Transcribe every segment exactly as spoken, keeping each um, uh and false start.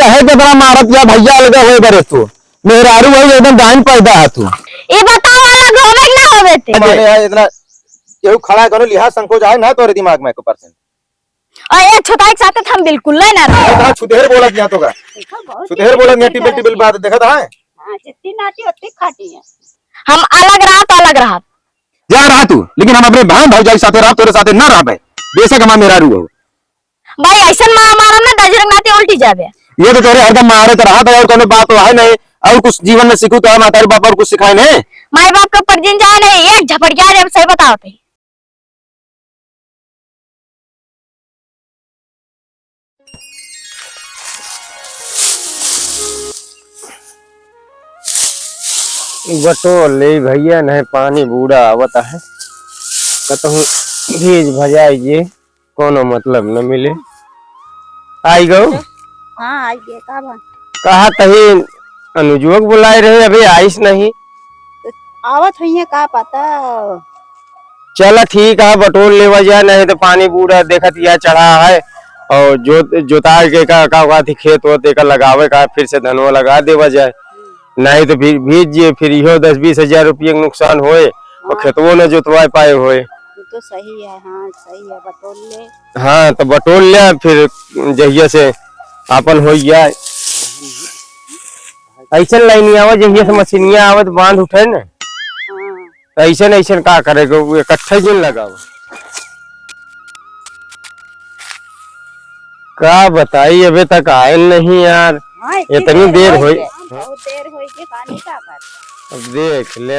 कहे के बड़ा मारत या भैया अलगे होए बरे तू। मेहरारू वही एकदम डाइन पैदा है तू। ई बताओ अलग होवे कि ना होवे ते? माने यार इतना केहू खड़ा है, कोनो लिहाज संकोच आए ना तोरे दिमाग में एको percent? और ये छोटा एक साथ हम बिल्कुल नहीं ना रहे। अरे कहाँ छुदेर बोलत यहाँ तो का? देखो, बहुत छुदेर ही बोलत यहाँ, टिबिल टिबिल बात देखत है। हाँ, जितनी नाटी उतनी खाटी है। हम अलग रहा तो अलग रहा। जा रहा तू, लेकिन हम अपने बहन भौजाई साथे रहा, तोरे साथे ना रहबे। बेशक हमार मेहरारू हो। भाई, ऐसन मारा मारम ना, दजरंग नाती उल्टी जाबे। ये तो तोरे हरदम मारे तो रहा था, और कोनो बात तो है नहीं। और कुछ जीवन में सीखू तो है, माता बाप और कुछ सिखाए नहीं। माई बाप के ऊपर जिन जाए नहीं, एक झपट गया रे, हम सही बताओ थे। बटोर ले भैया, नहीं पानी बूढ़ा आवत है, कतहूँ भीज भजाई जे। कोनो मतलब न मिले। आई गऊ? हाँ, आई गए, का बा? कहा तही अनुजुआ के बुलाए रहे, अभी आइस नहीं। तो आवत हुई है, का पता। चला ठीक है, बटोर लेवा जाए, नहीं तो पानी बूढ़ा देखत या चढ़ा है, और जोत, जोताए के का, का, का थी खेत होत, एकर लगावे का, फिर से धनवा लगा देवा जाए। नहीं तो फिर भीज जे, फिर इहो दस बीस हजार रुपये के नुकसान होए और हाँ। खेतवो न जोतवा पाए होए। वो तो सही है, हाँ, सही है, बटोर ले। हाँ, तो बटोर ले, फिर जहिया से आपन हो जाए। ऐसन लाइन आवे, जहिया से मशीनिया आवे तो बांध उठे न। हाँ। तो ऐसन, ऐसन का करे, इकट्ठे जिन लगाओ। का बताई, अबे तक आयल नहीं यार। हाँ, इतनी इतनी देर देर होई होई। गई। बहुत देर होई के पानी का करता। अब देख ले।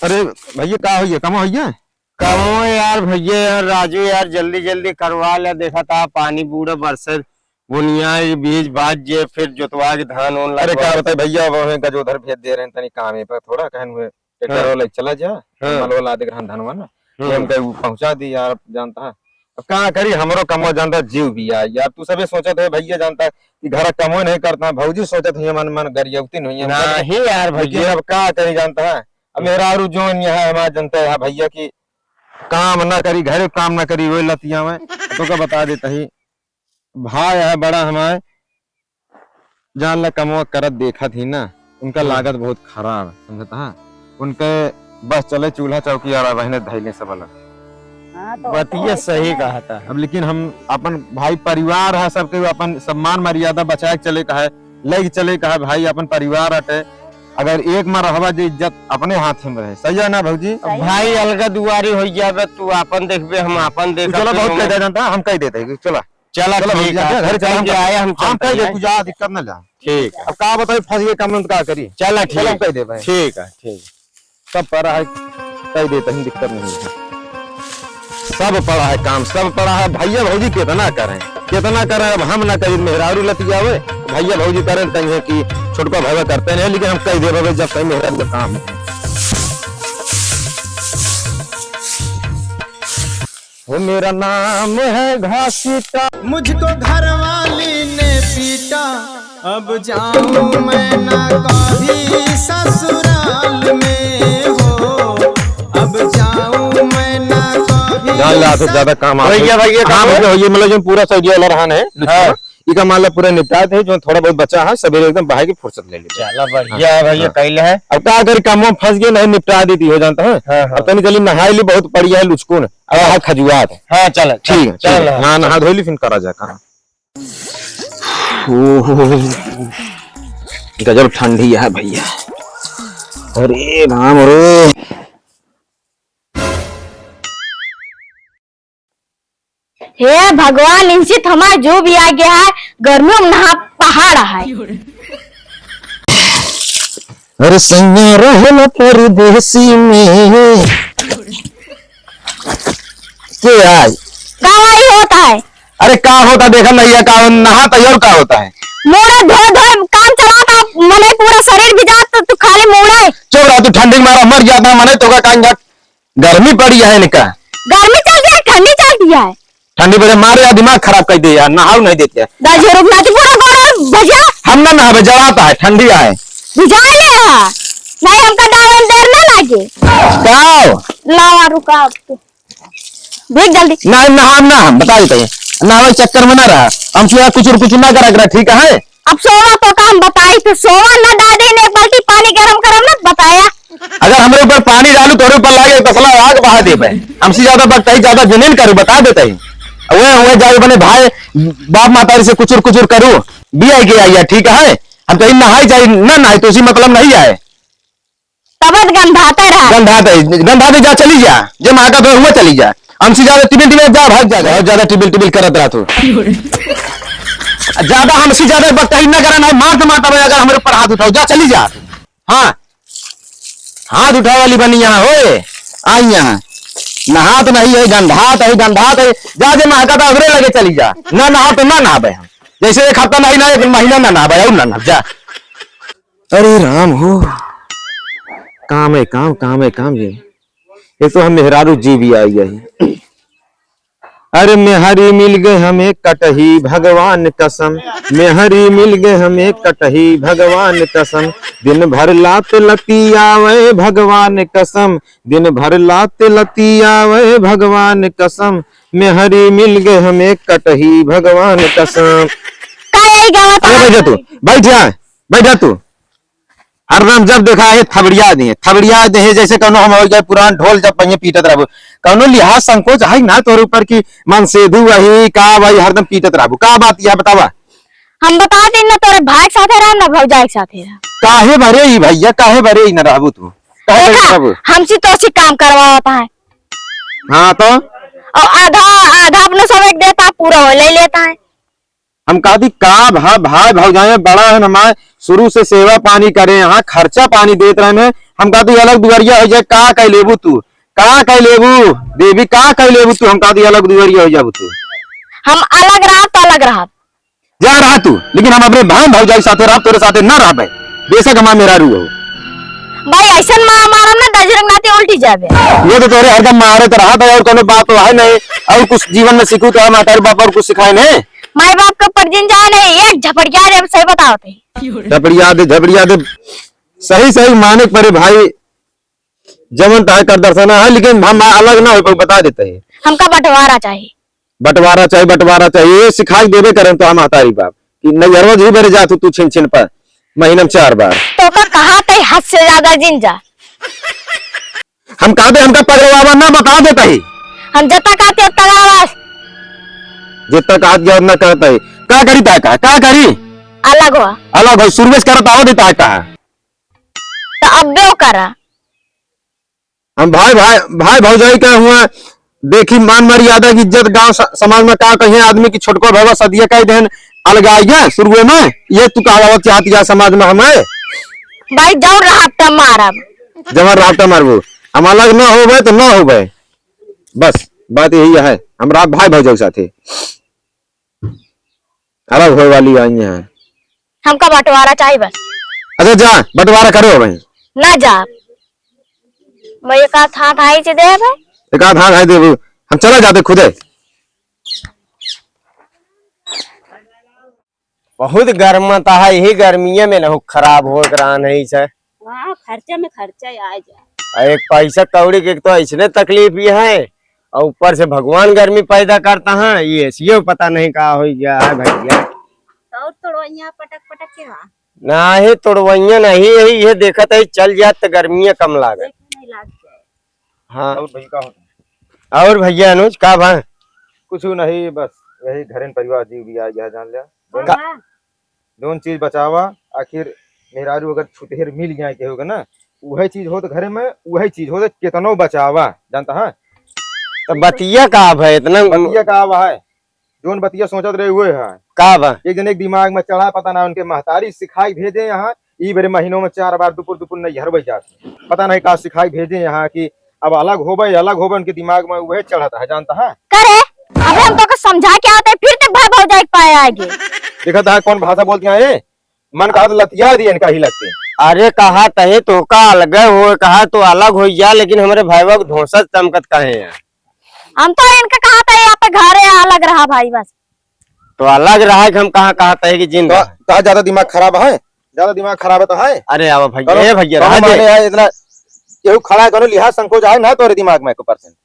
अरे भैया, का होइए, कम होइए? कमो यार भैया, यार राजू यार, जल्दी जल्दी करवा ले, देखा था पानी पूरा बरसत, बुनिया ये बीज बाज जे, फिर जोतवा के धान ओन अरे लगवा। का बताई भैया, अब हमें गजोधर भेज दे रहे हैं तनी कामे पर, थोड़ा कहन हुए ट्रैक्टर हाँ। वाला चला जा, हाँ। मलवा ला दे रहन धनवा ना, हम्म। ये हमके ऊ पहुंचा दी यार, जानता है। अब का करी, हमरो कमवा जानता, जीव भी आई यार। तू सबे सोचत है भैया, जानता है कि घर कमो नहीं करता है, भौजी सोचत हुई मन मन गरियौती नहीं है, नहीं यार लेकिन भैया। अब का करी, जानता है, अब मेहरारू जोन यहाँ हमारा जनता है भैया कि काम ना करी, घरे काम ना करी, वही लतिया में तो का बता देता ही। भाई है बड़ा हमारे, जान ला कमवा करत देखत ही ना, उनका हम्म। लागत बहुत खराब है, समझता है? उनके बस चले चूल्हा चौकी और बहने धैले सब अलग। हाँ, तो बतिया तो सही है। कहा था। अब लेकिन हम अपन भाई परिवार है, सबके अपन सम्मान मर्यादा बचाए के चले का है, लेके चले का है भाई, अपन परिवार अटे। अगर एक में रहबा जे इज्जत अपने हाथ में रहे, सही है ना भौजी? सही भाई है। अलगा दुआरी हो जाबे, तू आपन देखबे, हम आपन तू देखब, चला, फिर बहुत हम कह दे जानता, हम कह देते हैं, चला। चला, चलो ठीक भैया, है, घर चला, हम कह दे, कुछ ज्यादा दिक्कत ना ला। ठीक है। अब का बताई, फंस गए काम में, तो का करी? चला, चलो, ठीक। कह दे भाई। ठीक है, ठीक। सब पड़ा है, कह देते हैं, दिक्कत नहीं है। सब पड़ा है काम, सब पड़ा है। भैया भौजी कितना करें, कितना करें, अब हम ना करी, मेहरारू लतियावे, भैया भौजी करें, कहीं कि छोटका भैया करते नहीं, लेकिन हम कह दे भाई, जब कहीं मेहरारू का काम है। वो मेरा नाम है घासीटा। मुझको घरवाली ने पीटा, अब जाऊं मैं ना कभी ससुराल में हो, अब जाऊं मैं ना कभी जान ला, तो सस- ज्यादा काम आप भैया, भैया, हाँ, काम भैया, है? ये मतलब जो पूरा सऊदिया वाला रहन है, हाँ। इका मान ला पूरा निपटात है, जो थोड़ा बहुत बचा है, सवेरे एकदम बहाय के फुर्सत ले लेते हैं। चला, बढ़िया है भैया, हाँ। कैले है। अब का अगर काम में फंस गए, नहीं निपटा देती हो, जानता है? हाँ, हाँ। अब तनी चली नहाई ली, बहुत पड़ी है लुचकुन। अब हाँ। हाथ खजुआत है। हाँ, चला, ठीक है, चला, ठीक है। चला। हाँ, नहा धो ली, फिर करा जा काम। ओहो, गजब ठंडी है भैया। अरे राम रे। हे भगवान, इनसे तो हमार जो भी आ गया है, गर्मी में नहा पहाड़ है। अरे सैया रहेला परदेसी में। के आई? का आई होता है? अरे का होता, देखा नहीं है, का नहा तैयार का होता है? मुड़े धो धो काम चलाता, मने पूरा शरीर भिजात, तो तू खाली मुड़े। चुप रहा, तू ठंडी के मारा मर जाता, मने तो का कांगा गर्मी पड़ी है इनका। गर्मी चल रही है, ठंडी चल रही है। ठंडी बजे मारे यार, दिमाग खराब कर दे यार, नहाऊ नहीं देते। दस रुपया तो पूरा गोरा भैया। हम ना नहावे, जवाब है, ठंडी आए। बुझा ले हा। नहीं, हमका डाले में देर ना लागे। का? लावा, रुका अब तू। भीग जल्दी। ना, नहा, ना, हम बता देते हैं। नहावे के चक्कर में ना रहा, हमसे ज्यादा कुचुर कुचुर ना करा करा, ठीक है? अब सोवा तो काम बताई, फिर सोवा ना डाली ने एक बाल्टी पानी गरम गरम ना बताया। अगर हमरे ऊपर पानी डालू, तोरे ऊपर लागे, तसला आग बहा देबे। हमसे ज्यादा बकताई, ज्यादा जनेन करू, बता देते ही। वह, वह जाए बने भाई, बाप मातारी से कुचुर कुचुर करू, बिया के आइया, ठीक है? हम कहीं नहाई जाई, ना नहाई, तो उसी मतलब नहीं आए। तबत गंधाते रहा। गंधाते, गंधाते जा, चली जा, जे महका तो हुआ चली जा। हमसे ज्यादा टिबिल टिबिल जा, भाग जा, बहुत ज्यादा टिबिल टिबिल करत रहा तू। ज्यादा हमसे ज्यादा बकताई ना करा, नहीं मार तो मारता भाई, अगर हमरे ऊपर हाथ उठाओ, जा चली जा। हाँ, हाथ उठावे वाली बनी यहाँ होए, आई यहाँ। नहात नहीं है, गंधात है, गंधात है, जा जे महका तो उधरे लगे चली जा। ना नहा तो ना नहाबे हम, जैसे एक हफ्ता नहीं ना, एक महीना ना नहाबे, और ना नहा जा। अरे राम हो, काम है काम, काम है काम ये। एक तो हम मेहरारू जी भी आई है। अरे मेहरी मिल गए हमें कटही भगवान कसम, मेहरी मिल गए हमें कटही भगवान कसम, दिन भर लात लतियावे भगवान कसम, दिन भर लात लतियावे भगवान कसम, मेहरी मिल गए हमें कटही भगवान कसम। का यही गावा अरे था? बैठा तू, बैठा, बैठा तू। हरदम जब देखा है थबड़िया दे, थबड़िया दे, जैसे कौनो हम हो गए पुरान ढोल जब पहिए पीटत रहबो। कौनो लिहाज संकोच है ना तोर ऊपर की मन सेधु वही का वही हरदम पीटत रहबो। का बात यह बतावा? हम बता दे ना, तोरे भाई के साथे रहा ना भौजाई के साथे रहा। काहे बरे ही भैया, काहे बरे ही ना रहबो तू? काहे बरे देखा, रहबो? हमसे तो ऐसे काम करवाता है। हाँ तो? और आधा, आधा अपने सब एक देता, पूरा हो ले लेता है। हम कहा थी का भा-, भाई भौजाई बड़ा है हमारे, शुरू से सेवा पानी करे, यहाँ खर्चा पानी देत रहे हैं। हम कहा थी अलग दुआरिया हो जाए, का कह लेबू तू, का कह लेबू देवी, का कह लेबू तू? हम कहा थी अलग दुआरिया हो जाबू तू। हम अलग रहा तो अलग रहा। जा रहा तू, लेकिन हम अपने भाई भौजाई साथे रहा, तोरे साथे ना रह भाई। बेशक हमारे मेहरारू हो। भाई ऐसन मार मारम ना दजरंग नाते उल्टी जाबे। ये तो तोरे हरदम मारे तो रहा भाई, और कोनो बात तो है नहीं। और कुछ जीवन में सीखू तो है, माता बाप और कुछ सिखाए नहीं। माई बाप के ऊपर जिन जाए नहीं, एक झपड़िया दे, सही बताओ थे। झपड़िया दे, झपड़िया दे, सही सही माने के परे भाई, जवन तय कर दर्शना है, लेकिन हम अलग ना हो पाए, बता देते हैं। हमका बंटवारा चाहिए। बंटवारा चाहिए, बंटवारा चाहिए, ये सिखाई देबे करन तो हम महतारी बाप कि नैहरवा जी बरे जात तू छिन छिन पर महीना में चार बार। तो का कहा तय हद से ज्यादा जिन जा। हम कहते हमका पगलवावा ना बता देता ही। हम जत्ता कहते उतना गावा। जितना कहा गया उतना कहता ही। का करी ता का, का करी? अलग हो। अलग हो, शुरू से करत आवत ही ता का। तो अब बेव करा। हम भाई, भाई, भाई भौजाई का हुआ, देखी मान मर्यादा की इज्जत गाँव स-, समाज में का कहिए आदमी की छोटको भैया सदिया कह देन अलग आ गया शुरुए में, ये तू कहलावत चाहत या समाज में हमें? भाई जौन रहब त मारब। जवन रहब त मारबू, हम अलग न होबे तो न होबे, बस बात यही है, हम रहब भाई भौजाई साथे। अलग होए वाली आई हैं। हमका बंटवारा चाहिए बस। अच्छा जा, बंटवारा करो भाई। ना जा। मैं एक आध हाथ आई से दे भाई। एक आध हाथ आई देबू। हम चला जाते खुदे। बहुत गर्मत है, यही गर्मिये में न हो खराब हो के रहन है इसे। हाँ, खर्चा में खर्चा आ जाए। आ, एक पैसा कौड़ी के तो ऐसने तकलीफ ही है, और ऊपर से भगवान गर्मी पैदा करता है, ये एसीओ पता नहीं का हो गया है भैया। और तोड़वैया पटक पटक के रहा। नहीं, तोड़वैया नहीं है, ये देखत है, चल जात तो गर्मियाँ कम लागत। देख नहीं लाग जाए। हाँ। और भैया का होता है? और भैया अनुज, का भा? कुछ नहीं, बस यही घरेन परिवार जीव भी आ गया, जान लिया। और का- बा? जौन चीज बचावा, आखिर मेहरारू अगर छुटहेर मिल जाए केहू के ना, उहे चीज होत घरे में, उहे चीज होत, केतनो बचावा, जानता है? तो बतिया का अब है इतना? बतिया का अब है, जौन बतिया सोचत रहे उहे है। का बा? एक जने के दिमाग में चढ़ा, पता ना उनके महतारी सिखाई भेजे यहाँ, ई बेरे महीनों में चार बार दुपुर दुपुर नैहर वही जात। पता नहीं का सिखाई भेजे यहाँ कि अब अलग होबे, अलग होबे, उनके दिमाग में उहे चढ़त है, जानता है? करे, अबे हम तोके समझा के आते, फिर ते भाई भौजाई के पाए आएगे। देखा था कौन भाषा बोलती है ये? मन कहा तो लतिया दिए इनका ही लगते। अरे कहा तहे तो का अलग हो, कहा तो अलग हो जा, लेकिन हमरे भाईवा के धोसा चमकत काहे है? हम तो इनका कहा था यहाँ पे घर है, अलग रहा भाई बस। तो अलग रहा कि हम कहाँ कहा तहे कि जिन तो रहा? कहा ज्यादा दिमाग खराब है, ज्यादा दिमाग खराब है तो है। अरे आवा भैया, करो, ए भैया, करो रहा दे। माने है इतना, केहू खड़ा है, करो लिहाज संकोच आए ना तोरे दिमाग में एको percent।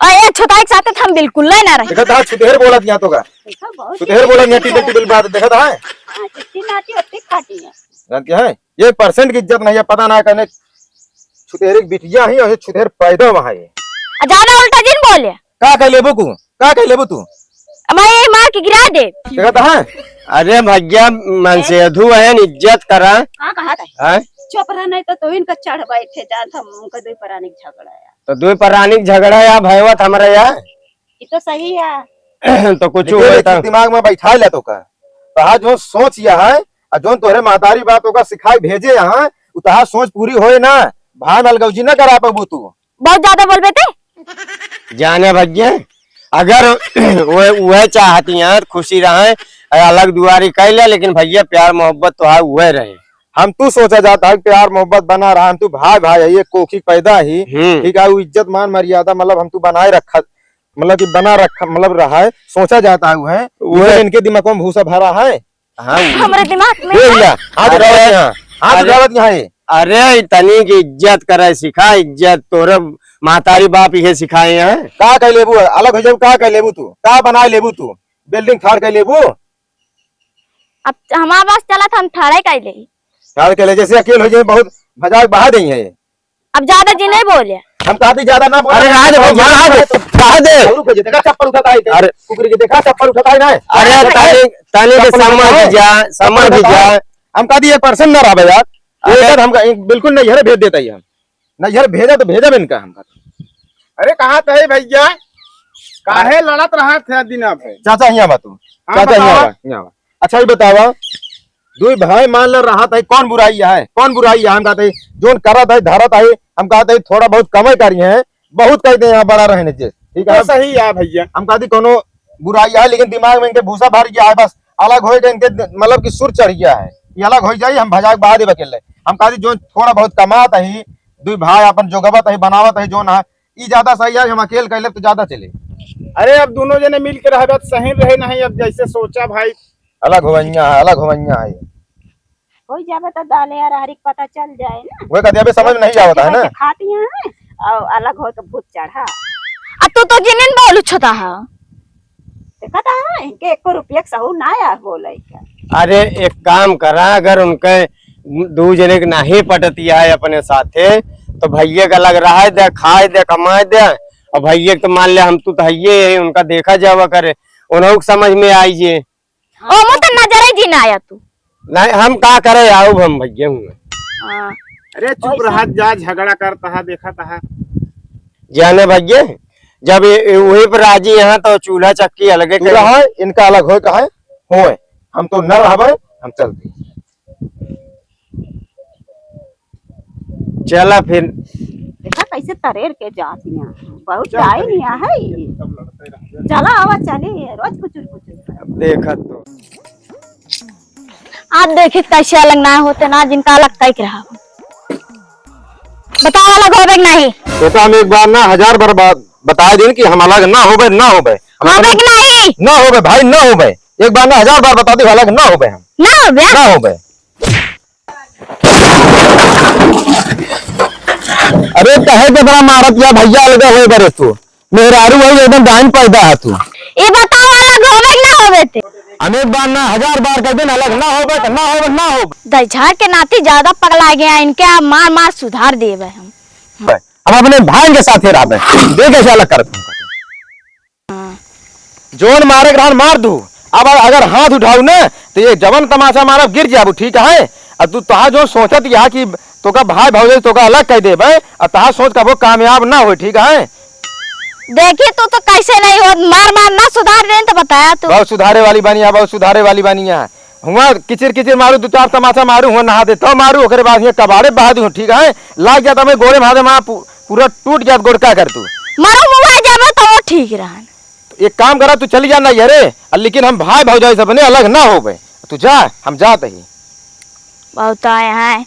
और ये छुताई के साथ तो हम बिल्कुल नहीं ना रहे। देखत है, छुतेहर बोलत यहाँ तो का। देखो, बहुत छुतेहर बोलत यहाँ, टिबिल टिबिल बात देखत है। हाँ, जितनी नाटी उतनी खाटी है। जानते हैं, एक percent की इज्जत नहीं है, पता ना कहने छुतेहर की बिटिया ही और ये छुतेहर पैदा वहाँ है। आ, ज्यादा उल्टा जिन बोले। का कह लेबू तू? का कह लेबू तू? हमारे मार के गिरा दे। देखत है? अरे भैया, मनसेधु है, इज्जत करा। का कहत है? हैं? चुप रह, नहीं तो तू इनका चढ़ बैठे जात हम उनका दुई परानी के झगड़ा है। तो दुई परानी के झगड़ा या भयवत हमरा या? ई तो सही है। तो कुछ लेकिन होए एक तो चीज दिमाग में बैठा ले तो का, तहार जो सोच या है, और जो तोहरे महतारी बाप ओका सिखाई भेजे यहाँ, उ तहार सोच पूरी होए ना, भाई में अलगौजी ना करा पाबू तू। बहुत ज्यादा बोलबे ते। जाने भैया, अगर वह, वह चाहती हैं खुशी रहे, अलग दुआरी कर ले, लेकिन भैया प्यार मोहब्बत तो है, वह रहे। हम तू सोचा जाता है प्यार मोहब्बत बना रहा, हम तू भाई भाई है, ये कोखी पैदा ही, हम्म। ठीक है, वो इज्जत मान मर्यादा मतलब हम तू बनाए रखा, मतलब कि बना रखा, मतलब रहा है, सोचा जाता है वो है, वो लेकिन है। इनके दिमाग में भूसा भरा है। हाँ। हमरे दिमाग में ये ना। लिया, हाथ अरे, उठावत यहाँ, हाथ अरे, उठावत यहाँ है। अरे, तनी की इज्जत करे सिखा, इज्जत तोरे महतारी बाप इहे सिखाए हैं। का कह लेबू, अलग हो जाबू, का कह लेबू तू, का बनाए लेबू तू, building खाड़ कह लेबू? अब हमारे पास चला था, हम ठाड़े कह ले। ठाड़ कह ले, जैसे अकेल हो जाए, बहुत भजाक बहा देई है। अब ज्यादा जी नहीं बोले। हम कहते ज्यादा ना बोले। अरे रहा दे भैया, रहा दे, रहा दे। और रुक जा, देखा चप्पल उठाता है। अरे। कुकरी के देखा चप्पल उठाता है ना। अरे अरे, तानी, तानी के चप्पल उठाता समझ है। जा, समझ चप्पल उठाता जा। है। हम कहते एक percent ना रहा यार। अरे। एक हम का-, एक बिल्कुल नहीं, घर भेज देता ही हम। नहीं, घर भेजा तो भेजा भी इनका हम। अरे कहाँ थे भैया? काहे लड़त रहा थे दिन पे? चाचा यहाँ बा तू। हाँ, चाचा यहाँ बतावा। बा, यहाँ बा। अच्छा ये बतावा, दुई भाई मान ला रहत है, कौन बुराई है? कौन बुराई है? हम कहत है, जोन करत है, धरत है, हम कहत है, थोड़ा बहुत कमाई करी है, बहुत कह दे यहाँ बड़ा रहने जे, ठीक तो है? सही है भैया। हम कहत है, कोनो बुराई है, लेकिन दिमाग में इनके भूसा भर गया है, बस अलग होए के इनके द-, मतलब कि सुर चढ़ गया है, ये अलग हो जाई, हम भजाक बहा देब अकेले। हम कहत है, जो थोड़ा बहुत कमात है, दुई भाई अपन जोगवत है, बनावत है, जोन है, ई ज्यादा सही है, हम अकेल कैले तो ज्यादा चले। अरे अब दोनों जने मिल के रहबे तो सही रहे, नहीं अब जैसे सोचा भाई। अलग होवैया है, अलग होवैया है। हो जावे तो दाले और हरी के पता चल जाए ना। वो कभी अभी समझ में नहीं आवता है ना। कैसे खाती हैं और अलग हो के भूत चढ़ा। अब तू तो जिनिन बोलू छता है। देखा था इनके एको रुपया के सहू ना आया बोले के। अरे एक काम करा, अगर उनके दू जने के नाही पटतिया है अपने साथे, तो भैया का अलग रहा दे, खाए दे, कमाए दे, और भैया के तो मान ले हम तू तो हइये है, उनका देखा जावा करे, उन्हों के समझ में आई जे। ओमो तो नजरे जी ना आया तू। नहीं, हम का करे, आउब हम भैया हुए। हाँ। अरे चुप वैसे रहा, जा झगड़ा करता है, देखा था। जाने भैया, जब ये, ये वही पर राजी यहाँ तो चूल्हा चक्की अलगे तू करे। रहा, इनका अलग होए कहा है? होए। हम तो न रहबे, हम चलते। चला फिर। देखा कैसे तरेर के जात यहाँ, बहुत चल, डाइन ठीक यहाँ है। है। चला आवा चली, रोज कुचुर कुचुर। अब देखा तो। आप देखित कैसे अलग ना होते ना, जिनका अलग कई के रहा। बताओ अलग होबे कि नहीं? तो हम एक बार ना हजार बार बा-, बताए दिन कि हम अलग ना होबे, ना होबे। हम होबे अपने कि नहीं? ना होबे भाई, ना होबे। एक बार ना हजार बार बता दी, अलग ना होबे हम। ना होबे? ना होबे। अरे कहे के बड़ा मारत या भैया, अलग होए बरे तू। मेहरारू है एकदम डाइन पैदा है तू। ये बताओ अलग होबे कि ना होबे ते? हम एक बार ना हजार बार कह देन अलग ना होबे तो ना होबे, ना होबे। दहिजर के नाती ज्यादा पगला गया, इनके आप मार मार सुधार देबे हम। हम अपने भाई के साथे रहबे, देख कैसे अलग करत हैं। हाँ। जोन मारे के रहन मार दू, अब अगर हाथ उठाऊ ना तो ये जवन तमाचा मारब गिर जाबू, ठीक है? अब तू तोहार जो सोचत या कि तोका भाई भौजाई तोका अलग कह देबे, अब तोहार सोच कबो कामयाब ना होई, ठीक है? देखी तू तो कैसे नहीं होत, मार मार ना सुधार देन तो बताया तू। बहुत सुधारे वाली बानी है, बहुत सुधारे वाली बानी है। हुआ किचिर किचिर मारू, दू चार तमाचा मारू, हुआ नहा दे तो मारू, ओकरे बाद हियाँ कबाड़े बहा दू, ठीक है? लाग जाता मैं गोड़े में हाथ में पू-, पूरा टूट जात गोड़, का कर तू? मरो मुआ जाबे तो वो ठीक रहन। एक काम करा, तू चली जा ना यारे, लेकिन हम भाई भौजाई से अपने अलग ना होबे। तू जा, हम जात ही। बहुत आए हैं।